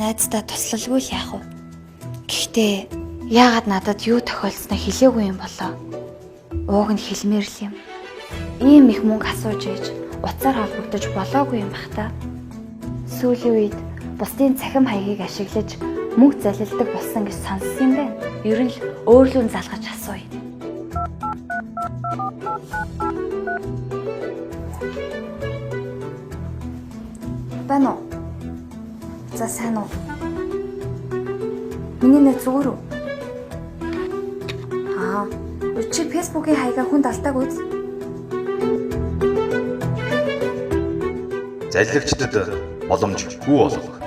Найздаа туслалгүй л яах вэ? Гэхдээ яагаад надад юу тохиолдсноо хэлээгүй юм болоо? Ууг нь хэлмээр л юм. Ийм их мөнгө асууж ээж утсаар холбогдож болоогүй юм бах та. Сүүлийн үед бусдын цахим хаягийг ашиглаж мөнгө залилдаг болсон гэж сонссон юм байна. Ер нь л өөрлөө залгаж асууя. Байна уу? За сайн уу? Миний нэр зүгээр үү? Аа, чи Facebook-ийн хаягаа хүнд алдаагүй биз? Залилагчдад боломж бүү олго.